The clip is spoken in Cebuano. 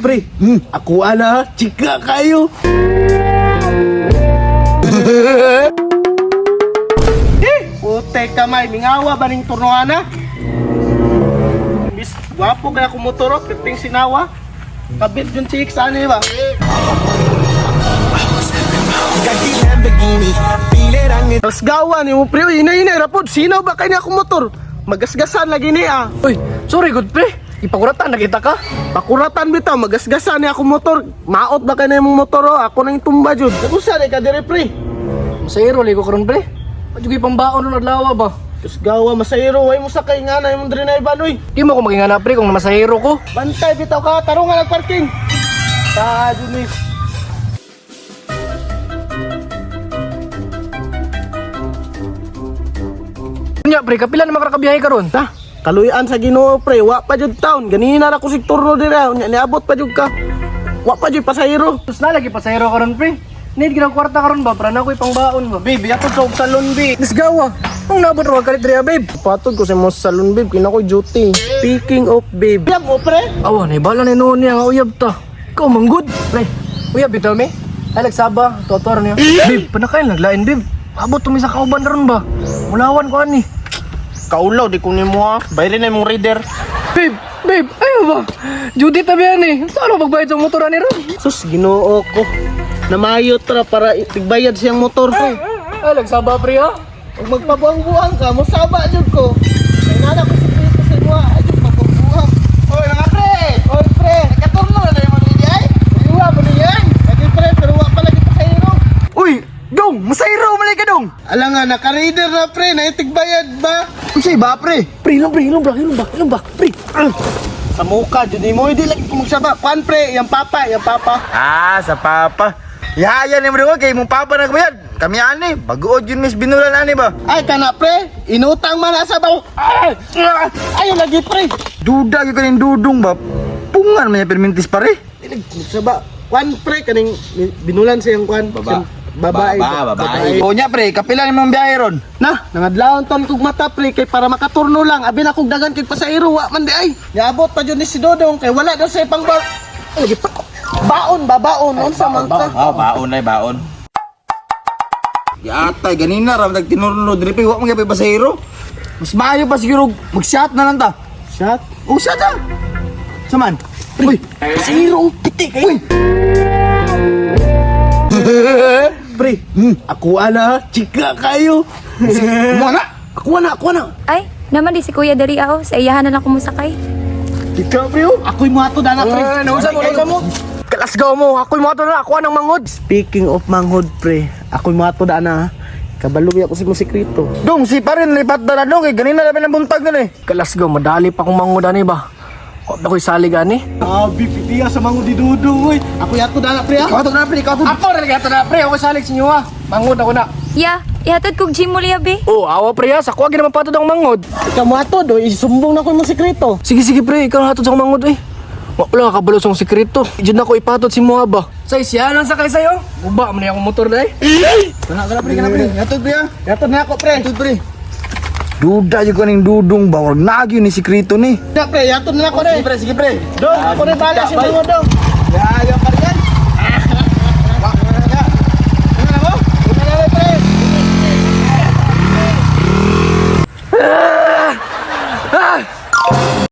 Pre, ako ana, chika kayo. Eh, pute kamay, mingawa ba ning turnoana? Bis, gwapo kaya kumotoro, piping sinawa. Kabit yung chicks, ano ba? Tapos gawa ni mo pre, uy, inay inay rapod, sino ba kay niya akong motor? Magasgasan lagi niya. Uy, sorry good pre. Ipakuratan nakita ka. Pakuratan bitaw, magasgasan niya akong motor. Maot ba kay na imong motor oh? Ako nang tumba jud. Usa di ka dire pre. Masayro ligo karon pre. Adyo pambaon ron adlaw ba. Tapos gawa masayro, way mo sakay nga na imong diri na iban oy. Di mo ko maging anak pre kung masayro ko. Bantay bitaw ka, tarong nga nagparking. Ta jud ni. Nya pre, kapila na makarakabiyahe karon. Ta, kaluyan sa Ginoo pre, wa pa jud taon. Ganina ra ko sig turno dira, unya niabot pa jud ka. Wa pa jud pasahero. Tus na lagi pasayro karon pre. Need ginang kwarta karon ba para na ako'y pangbaon ba. Babe, yato sa salon babe. Nisgawa. Kung nabot ra kalit diri babe. Patod ko sa mo sa salon babe, kina ko'y duty. Speaking of babe. Yab mo pre. Awa na bala ni noon niya nga uyab ta. Ikaw manggod. Pre, uyab bitaw mi. Ay nagsaba, tutor niya. Babe, panakain naglain babe. Abot tumi sa kauban ron ba? Mulawan ko ani. Kaulaw di ko nimo ha. Bayrin na imong reader. Babe, babe, ayaw ba? Judith tabi ani. Saan ako magbayad sa motor ani ron? Sus, Ginoo ko. Namayot ra para tigbayad siyang motor pre. Ay, nagsaba pre ha? Ug magpabuang-buang ka, mosaba jud ko. Kay nana ko sikreto sa imo, ay jud pabuang. Oy mga pre, oy pre, nakaturno na imong ni ay. Iwa mo ni yan. Kadi pre, pero wa pa lagi pasahero. Uy, dong, masayro malay ka dong. Ala nga naka-reader na pre, naitigbayad ba? Unsay ba pre? Pre, ilong pre, ilong ba, ilong ba, ilong ba, pre. Sa muka jud nimo di lagi ko magsaba. Kwan pre, yang papa, yang papa. Ah, sa papa. Yaya ni mo dong kay mong papa nagbayad. Kami ani, baguod yun miss binulan ani ba? Ay kana pre, inutang man na sa baw. Ay, ayo lagi pre. Duda gyud kaning dudong ba? Pungan man niya permintis pare. Dili magsaba. Kwan pre kaning binulan sa iyang kwan. Baba. Babae. Babae. O nya pre, kapila ni mong biyahe ron. Na, nangadlawon ton kog mata pre kay para makaturno lang. Abi na kog dagan kay pasahero wa man di ay. Niabot pa jud ni si Dodong kay wala daw sa pang ba. Ay, lagi pa. Baon ba baon unsa man ka? Oh, baon ay baon. Yatay ganina ra tag tinurno diri pre, wa man gyud pasahero. Mas maayo pa siguro mag-shot na lang ta. Shot. O shot ah. Saman. Uy, Pasahero piti kay. uy. Pre, ako ana, chika kayo. Mo na. Ako ana, ako ana. Ay, naman di si Kuya diri ako. Sa iyahan na lang kumusakay. Chika pre oh. Ako'y muato dana pre. Ay, nausa mo, nausa mo. Kalasgaw mo, ako'y mga na, ako anang mangod. Speaking of manghod pre, ako'y muato dana. Kabalo ako sa imong sekreto. Dong, si pare nalipat na dong kay ganina ra ng buntag na eh. Kalasgaw, madali pa akong mangod ani ba? Huwag ako'y salig ani. Abi pitiya sa manghod di Dodong oy. Ako'y ato dana pre ah. Ikaw to na pre, ikaw to. Ako rin to na, pre, ako'y salig sa inyo ha. Mangod ako na. Ya, ihatod kog gym muli abi. Oh, awa pre ha, sa kuwag naman patod ang mangod. Ikaw muato do, isumbong na ko imong sekreto. Sige, sige pre, ikaw na hatod sa akong mangod eh. Wala ka kabalo sa akong sekreto. Diyan ako ipatod si Moa ba? Say, siya lang sakay sa'yo. Uba, man akong motor na eh. Kana kana pre, kana pre. Hatod pre ah. Yato na ako pre. Hatod pre. Duda jud ko ning dudong ba, wag nagyo ni sikreto ni. Na pre, yato na ako pre. Sige pre, sige pre. Dong, ako na bala si mga dong. Ya, ya.